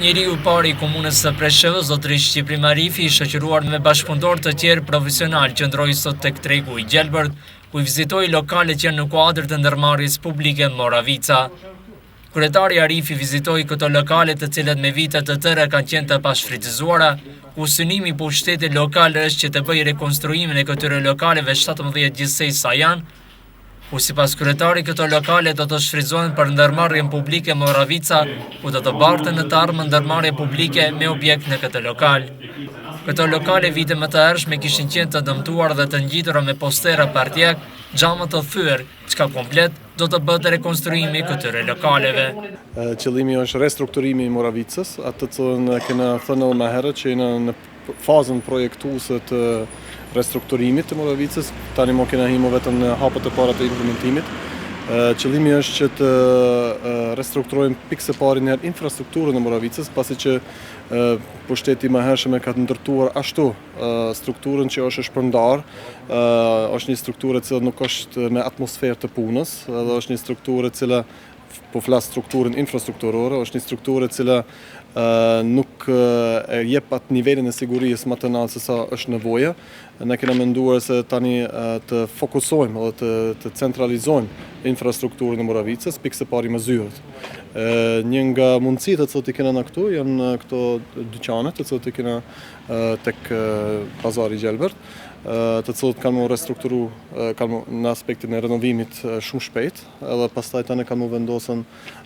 Njeriu i parë i Komunës së Preshevës, zotëri Shqiprim Arifi, i shoqëruar me bashkëpunëtorë të tjerë profesionalë, qëndroi sot tek Tregu i Gjelbërt, ku i vizitoi lokalet që janë në kuadër të ndërmarrjes publike Moravica. Kryetari Arifi vizitoi këto lokale të cilat me vite të tëra kanë qenë të pashfrytëzuara, ku synimi i pushtetit lokal është që të bëjë rekonstruimin e këtyre lokaleve 17 gjithsej sa janë, ku sipas kryetarit këto lokale do të shfrytëzohen për ndërmarrjen publike Moravica, ku do të barten në të ardhmen ndërmarrje publike me objekt në këtë lokal. Këto lokale vite më të hershme kishin qenë të dëmtuara dhe të ngjitura me postera partiak, xhama të thyer, çka komplet do të bëhet rekonstruimi i këtyre lokaleve. Qëllimi është restrukturimi i Moravicës, atë të cilën kena thënë edhe më herët që jena në fazën projektuese të restrukturimit të Moravicës, tani mo kena hi mo vetëm në hapat e para të implementimit. Qëllimi është që të restrukturojmë pikë së pari njëherë infrastrukturën e Moravicës, pasi që pushteti i mëhershëm e ka ndërtuar ashtu strukturën që është e shpërndarë, është një strukturë e cila nuk është me atmosferë të punës, edhe është një strukturë e cila po flas strukturën infrastrukturore, është një strukturë e cila nuk e jep atë nivelin e sigurisë më të lartë se sa është nevoja. Ne kena menduar se tani të fokusojmë dhe të, të centralizojmë infrastrukturën e Moravicës, pikë së pari me zyrat. Një nga mundësitë të cilat i kena në këtu janë këto dyqane të cilat i kena tek pazari i gjelbërt, të cilët kanë mu restrukturu kanë në aspektin e renovimit shumë shpejt, edhe pastaj tani kanë mu vendosën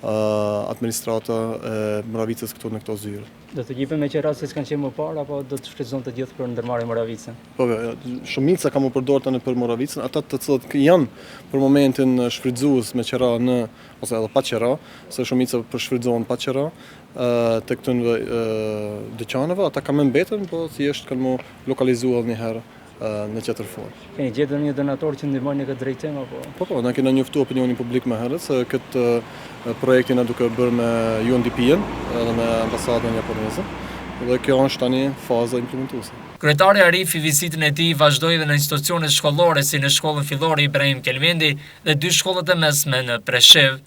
administrata e Moravicës këtu në këto zyrë. Do të jepen me qera siç kanë qenë më parë apo do të shfrytëzohen të gjithë për ndërmarrjen Moravicën? Po, po, shumica kanë mu përdorë tani për Moravicën, ata të cilët janë për momentin shfrytëzues me qera në ose edhe pa qera, se shumica po shfrytëzohen pa qera, të këtyre dyqaneve, ata kanë me mbetën, po thjesht kanë mu lokalizu edhe një herë në tjetër formë. Keni gjetur një donator që ndihmon në këtë drejtim apo? Po po, na kena njoftu opinionin publik më herët se këtë projekt jena duke bërë me UNDP-n edhe me ambasadën japoneze dhe kjo është tani faza implementuese. Kryetari Arifi vizitën e tij vazhdoi edhe në institucionet shkollore si në shkollën fillore Ibrahim Kelmendi dhe dy shkollat e mesme në Preshevë.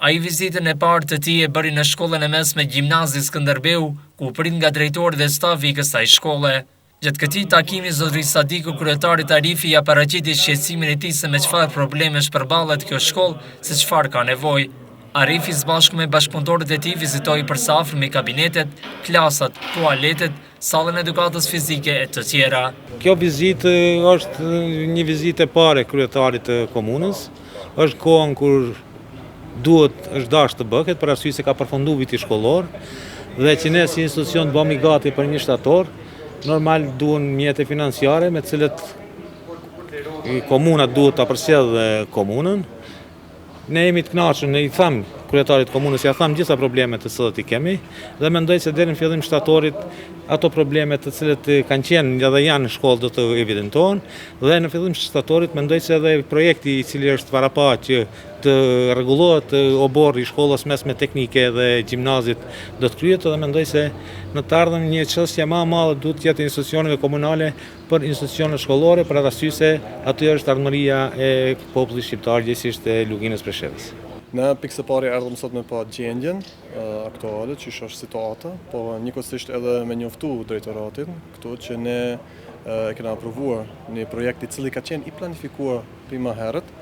Ai vizitën e parë të tij e bëri në shkollën e mesme Gjimnazi Skënderbeu, ku u prit nga drejtori dhe stafi i kësaj shkolle. Gjatë këtij takimi, zotëri Sadiku kryetarit Arifi ia paraqiti shqetësimin e tij se me çfarë problemesh përballet kjo shkollë, se çfarë ka nevojë. Arifi së bashku me bashkëpunëtorët e tij vizitoi për së afërmi kabinetet, klasat, tualetet, sallën e edukatës fizike e të tjera. Kjo vizitë është një vizitë e parë e kryetarit të komunës. Është kohën kur duhet është dashtë të bëhet, për arsye se ka përfundu viti shkollor dhe që ne si institucion të bëhemi gati për një shtator, normal duhen mjete financiare me të cilët komuna duhet ta përcjellë komunën. Ne jemi të kënaqur, ne i thamë kryetarit të komunës, ia thamë gjitha problemet të cilat i kemi dhe mendoj se deri në fillim shtatorit ato probleme të cilat kanë qenë edhe janë në shkollë do të evidentohen dhe në fillim shtatorit mendoj se edhe projekti i cili është parapa që të rregullohet oborri i shkollës mesme teknike dhe gjimnazit do të kryhet dhe mendoj se në të ardhmen një çështje më e madhe duhet të jetë institucioneve komunale për institucionet shkollore për atë arsye se aty është ardhmëria e popullit shqiptar, gjegjësisht e Luginës Preshevës. Ne pikë së pari erdhëm sot me pa gjendjen aktuale, qysh është situata, po njëkohësisht edhe me njoftu drejtoratin këtu që ne e kena aprovuar një projekt i cili ka qenë i planifikuar prej më herët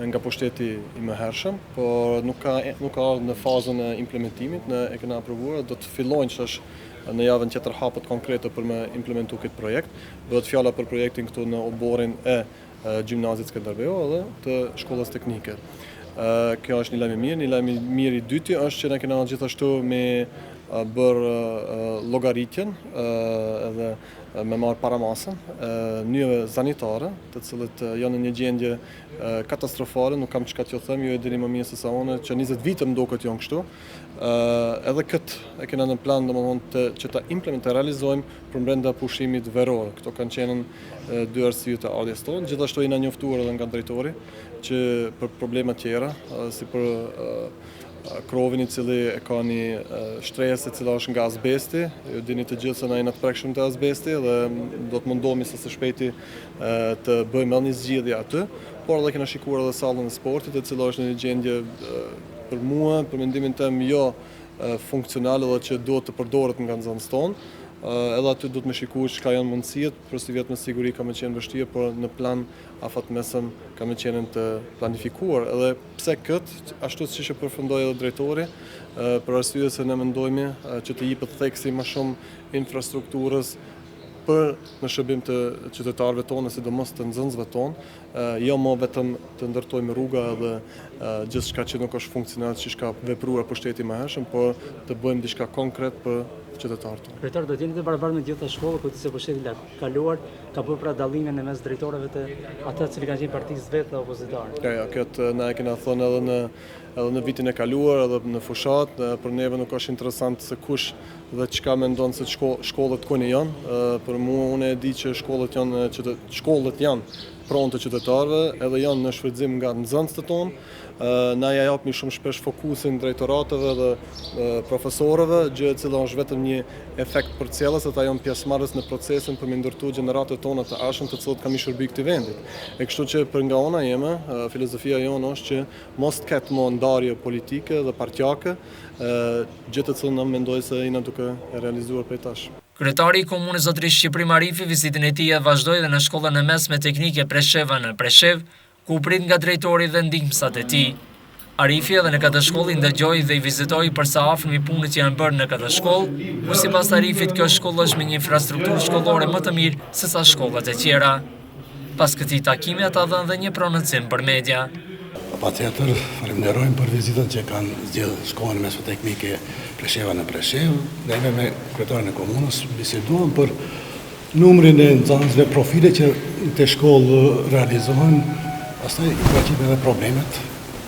nga pushteti i mëhershëm, por nuk ka nuk ka ardhur në fazën e implementimit, ne e kena aprovuar, do të fillojnë që është në javën tjetër hapat konkrete për me implementu këtë projekt. Bëhet fjala për projektin këtu në oborrin e gjimnazit Skënderbeu edhe të shkollës teknike. Kjo është një lajm i mirë, një lajm i mirë i dyti është që ne kena gjithashtu me bërë llogaritjen edhe me marrë paramasën nyjeve sanitare, të cilët janë në një gjendje katastrofale, nuk kam çka t'ju them, ju e dini më mirë se sa unë, që 20 vite më duket janë kështu. Edhe këtë e kena në plan, domethënë të, që ta implementojmë, realizojmë përmbrenda pushimit veror. Këto kanë qenë dy arsye të ardhjes tonë. Gjithashtu jena njoftuar edhe nga drejtori që për probleme tjera, si për krovin i cili e ka një shtresë e cila është nga azbesti. Ju dini të gjithë se na jena të prekshëm te azbesti dhe do të mundohemi sa së shpejti të bëjmë edhe një zgjidhje aty, por edhe kena shikuar edhe sallën e sportit e cila është në një gjendje për mua, për mendimin tim jo. funksional edhe që duhet të përdoret nga nxënësit tonë. Edhe aty duhet me shiku çka janë mundësitë, për sivjet me siguri ka me qenë vështirë, por në plan afatmesëm ka me qenë të planifikuar. Edhe pse këtë, ashtu siç e përfundoi edhe drejtori, për arsye se ne mendojmë që të jipet theksi më shumë infrastrukturës për në shërbim të qytetarëve tonë, sidomos të nxënësve tonë, jo më vetëm të ndërtojmë rruga edhe gjithçka që nuk është funksional siç ka vepruar pushteti më hershëm, por të bëjmë diçka konkret për qytetarët tonë. Kryetar, do të jeni të barabartë me gjitha shkollat, ku se pushteti i kaluar ka bërë pra dallime në mes drejtorëve të ata që kanë qenë partisë vetë dhe opozitarë. Ja, ja, këtë na e kena thënë edhe në edhe në vitin e kaluar, edhe në fushatë, për neve nuk është interesant se kush dhe çka mendon se shkollat kujt janë. Për mua unë e di që shkollat janë që shkollat janë pronë të qytetarëve, edhe janë në shfrytëzim nga nxënësit tonë. Na ja japmi shumë shpesh fokusin drejtorateve dhe profesorëve, gjë e cila është vetëm një efekt përcjellës, ata janë pjesëmarrës në procesin për me ndërtu gjeneratat tona të ardhshme, të cilët kanë me i shërby këtij vendit. E kështu që për nga ana jeme, filozofia jonë është që mos të ketë më ndarje politike dhe partiake, gjë të cilën mendoj se jena duke e realizuar prej tash. Kryetari i Komunës zotëri Shqiprim Arifi vizitën e tij e vazhdoi edhe në shkollën e mesme teknike Presheva në Preshevë, ku u prit nga drejtori dhe ndihmësat e tij. Arifi edhe në këtë shkollë i ndëgjoi dhe i vizitoi për së afërmi punët që janë bërë në këtë shkollë, ku sipas Arifit kjo shkollë është me një infrastrukturë shkollore më të mirë sesa shkollat e tjera. Pas këtij takimi ata dhanë dhe një prononcim për media. Patjetër, falemnderojmë për vizitën që kanë zgjedhë shkollën e mesme teknike Presheva në Preshevë. Neve me kryetarin e komunës biseduam për numrin e nxënësve, profile që në këtë shkollë realizohen, pastaj i paraqitëm edhe problemet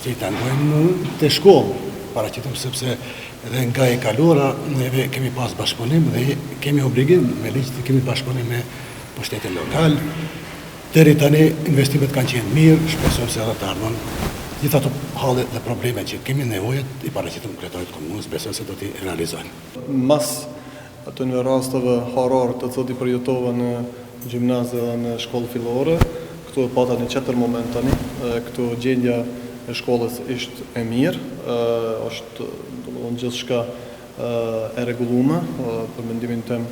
që i tangojnë në këtë shkollë. Paraqitëm sepse edhe nga e kaluara neve kemi pas bashkëpunim dhe kemi obligim me ligj të kemi bashkëpunim me pushtetin lokal. Deri tani investimet kanë qenë mirë, shpresojmë se edhe të ardhmen gjithë ato halle dhe probleme që kemi nevoje i paraqitëm kryetarit të komunës, besoj se do t'i realizojnë. Mas atyne rasteve horror të cilat i përjetova në gjimnaz edhe në shkollë fillore, këtu e pata një tjetër moment tani, këtu gjendja e shkollës ishtë e mirë, është domethënë gjithçka e rregullume, për mendimin tim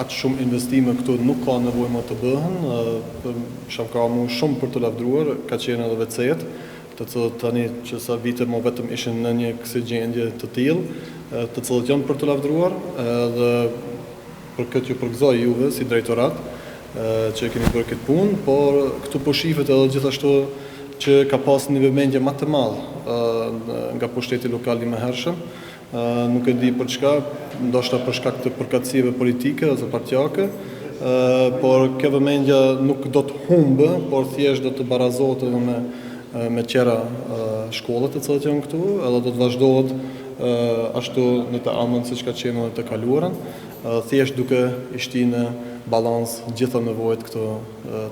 Aq shumë investime këtu nuk ka nevojë më të bëhen, për shembull ka mu shumë për të lavdruar, ka qenë edhe WC-et, të cilët tani që sa vite më vetëm ishin në një kësi gjendje të tillë, të cilët janë për të lavdruar, edhe për këtë ju përgëzoj juve si drejtorat që e keni bërë këtë punë, por këtu po shifet edhe gjithashtu që ka pas një vëmendje më të madh nga pushteti lokal i mëhershëm, Nuk e di për çka, ndoshta për shkak të përkatësive politike ose partiake, por kjo vëmendje nuk do të humbë, por thjesht do të barazohet edhe me me tjera shkolla të cilat janë këtu, edhe do të vazhdohet ashtu në të ardhmen siç ka qenë edhe të kaluarën, thjesht duke i shti në balancë gjitha nevojat këto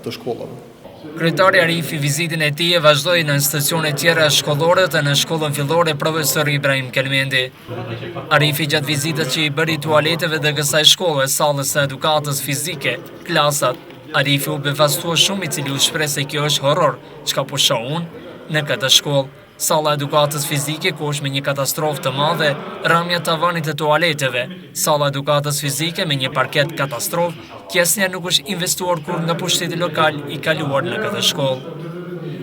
të shkollave. Kryetari Arifi vizitën e tij e vazhdoi në institucione tjera shkollore dhe në shkollën fillore Profesor Ibrahim Kelmendi. Arifi gjatë vizitës që i bëri tualeteve të kësaj shkolle, sallës së edukatës fizike, klasat, Arifi u befasua shumë i cili u shpreh se kjo është horror, çka po shoh unë në këtë shkollë. Salla e edukatës fizike ku është me një katastrofë të madhe, ramja e tavanit të tualeteve, salla e edukatës fizike me një parket katastrofë, që asnjëherë nuk është investuar kurrë nga pushteti lokal i kaluar në këtë shkollë.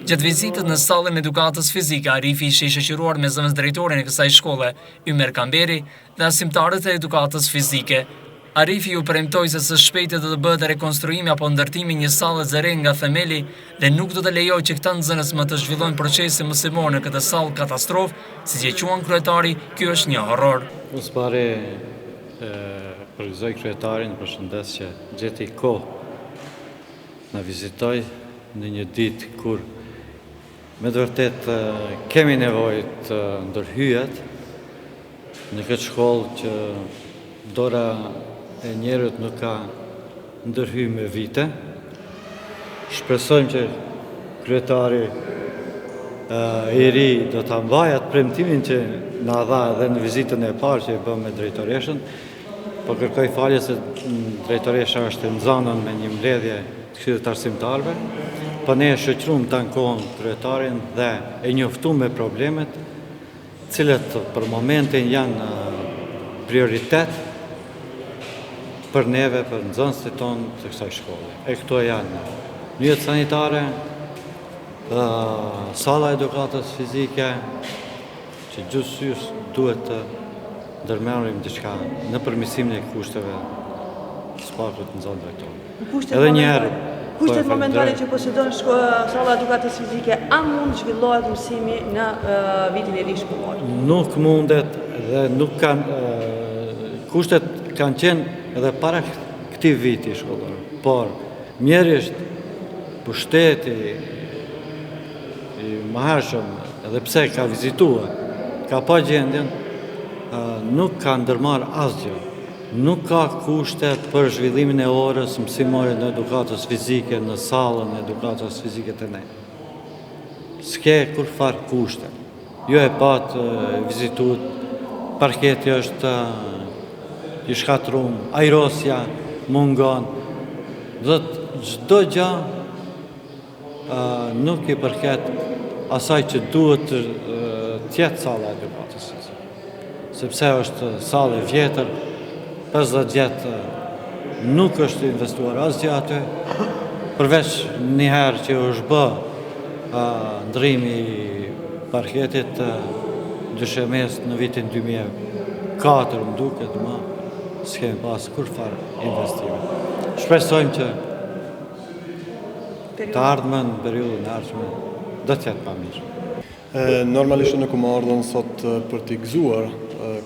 Gjatë vizitës në sallën e edukatës fizike, Arifi ishte i shoqëruar me zëvendësdrejtorin e kësaj shkolle, Ymer Kamberi, dhe arsimtarët e edukatës fizike. Arifi ju premtoi se së shpejti do të bëhet rekonstruimi apo ndërtimi i një salle të re nga themeli dhe nuk do të lejojë që këta nxënës më të zhvillojnë procesin mësimor në këtë sallë katastrofë, siç e quan kryetari, ky është një horror. Unë së pari e përgëzoj kryetarin, përshëndes që gjeti kohë na vizitoi në një ditë kur Me të vërtetë kemi nevojë të ndërhyhet në këtë shkollë që dora e njerit nuk ka ndërhy me vite. Shpresojmë që kryetari i ri do ta mbajë atë premtimin që na dha edhe në vizitën e parë që e bëmë me drejtoreshën. Po kërkoj falje se drejtoresha është e nxanun me një mbledhje të Këshillit të Arsimtarëve, po ne e shoqëruam tanë kohën kryetarin dhe e njoftuam me problemet. cilët për momentin janë prioritet për neve, për nxënësit tonë të kësaj shkolle. E këto janë nyjet sanitare, salla e edukatës fizike, që gjithsesi duhet të ndërmarrim diçka në përmirësimin e kushteve së paku të nxënësve tonë. Edhe një herë, po Kushtet momentale që posedon salla e edukatës fizike, a mund zhvillohet mësimi në vitin e ri shkollor? Nuk mundet dhe nuk kanë, kushtet kanë qenë edhe para këtij viti shkollor, por mjerisht pushteti i mëhershëm edhe pse ka vizituar, ka pa gjendjen, nuk ka ndërmarrë asgjë. Nuk ka kushte për zhvillimin e orës mësimore në edukatës fizike në sallën e edukatës fizike te ne. S'ke kurrfarë kushte. Ju e patë, vizitut, parketi është i shkatërrum, ajrosja mungon, dhe çdo gja nuk i përket asaj që duhet të jetë salla e edukatës fizike. Sepse është sallë e vjetër, 50 vjet nuk është investuar asgjë aty, përveç një herë që është bë ndërrimi i parketit të dyshemes në vitin 2004, më duket më, s'kemi pas kurrfarë investime. Shpresojmë që Të ardhmen, në periudhën e ardhshme, do të jetë ma mirë. Normalisht unë kom ardhën sot për t'i gëzuar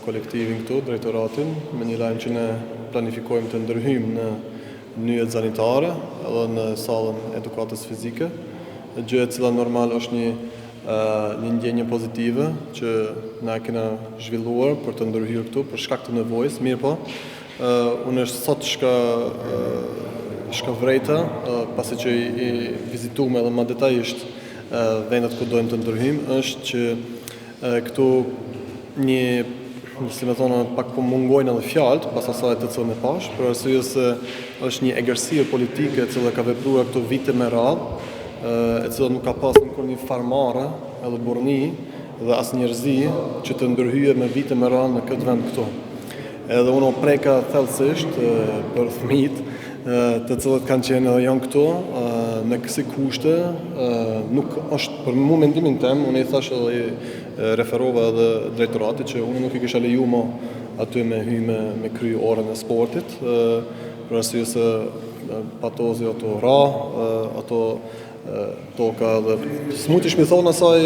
kolektivin këtu, drejtoratin, me një lajm që ne planifikojmë të ndërhyjmë në nyjet sanitare edhe në sallën e edukatës fizike, gjë e cila normal është një një ndjenjë pozitive që na e kena zhvilluar për të ndërhyrë këtu për shkak të nevojës, mirëpo Unë është sot çka çka vrejta, pasi që i vizituam edhe ma detajisht vendet ku dojmë të ndërhyjmë, është që këtu një, si me thonë, pak po mungojnë edhe fjalët, pas asaj të cilën e pash, për arsye se është një egërsirë politike e cila ka vepruar këto vite me radhë, e cila nuk ka pasur kurrë një farë marre edhe burrni dhe as njerëzi që të ndërhyje me vite me radhë në këtë vend këtu. Edhe unë u preka thellësisht për fëmijët, të cilët kanë qenë edhe janë këtu në kësi kushte, nuk është për mu mendimin tem, unë i thash edhe i referova edhe drejtoratit që unë nuk i kisha leju mo aty me hy me, me kry orën e sportit, për arsye se patozi ato ra, ato toka dhe s'mujtish mi thonë asaj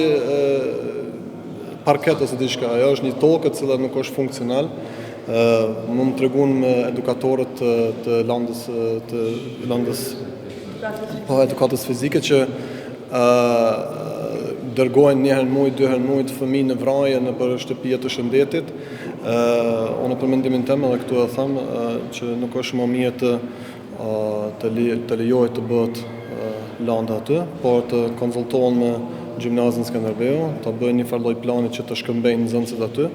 parket ose diçka, ajo është një tokë e cila nuk është funksional. Më më tregun edukatorët të, të landës të landës po edukatës fizike që ë dërgojnë një herë në muaj, dy herë në muaj të fëmijë në vraje nëpër shtëpia të shëndetit. ë unë për mendimin tim edhe këtu e them që nuk është më mirë të të të lejohet të bëhet landa aty, por të konsultohen me gjimnazin Skënderbeu, ta bëjnë një farë lloj plani që të shkëmbejnë nxënësit aty,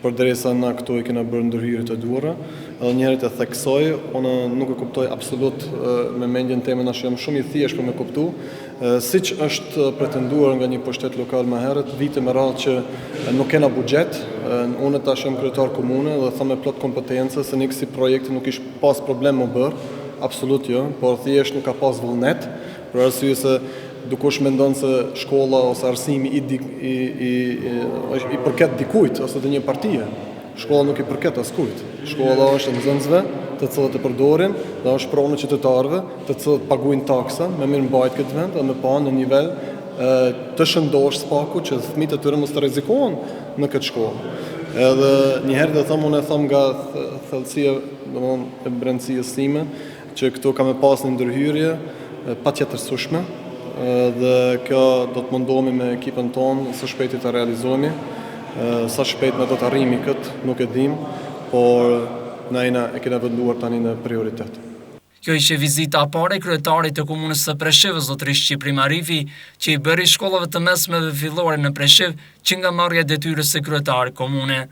përderisa na këtu i kena bërë ndërhyrjet e duhura. Edhe një herë të theksoj, unë nuk e kuptoj absolut me mendjen teme, nashta jam shumë i thjeshtë për me kuptu, siç është pretenduar nga një pushtet lokal më herët, vite me radhë që nuk kena buxhet, unë tash jam kryetar komune dhe them me plot kompetencë se një kësi projekti nuk ish pas problem me u bërë, absolut jo, por thjesht nuk ka pas vullnet, për arsye se dikush mendon se shkolla ose arsimi i, i, i, i, i përket dikujt ose të një partie. Shkolla nuk i përket askujt. Shkolla është e nxënësve, të cilët e përdorin dhe është pronë e qytetarëve, të cilët paguajnë taksa me mirëmbajt këtë vend dhe me pa në nivel të shëndosh së paku që fëmijët e tyre mos të rrezikohen në këtë shkollë. Edhe një herë dhe them unë e them nga thellësia, domethënë e brendësisë sime, që këtu ka me pas një ndërhyrje patjetërsueshme dhe kjo do të mundohemi me ekipën tonë së shpejti ta realizojmë. Sa shpejt ne do të arrijmë këtë, nuk e dim, por na jena e kena venduar tani në prioritet. Kjo ishte vizita e parë e kryetarit të Komunës së Preshevës, zotëri Shqiprim Arifi, që i bëri shkollave të mesme dhe fillore në Preshevë që nga marrja e detyrës së kryetar komune.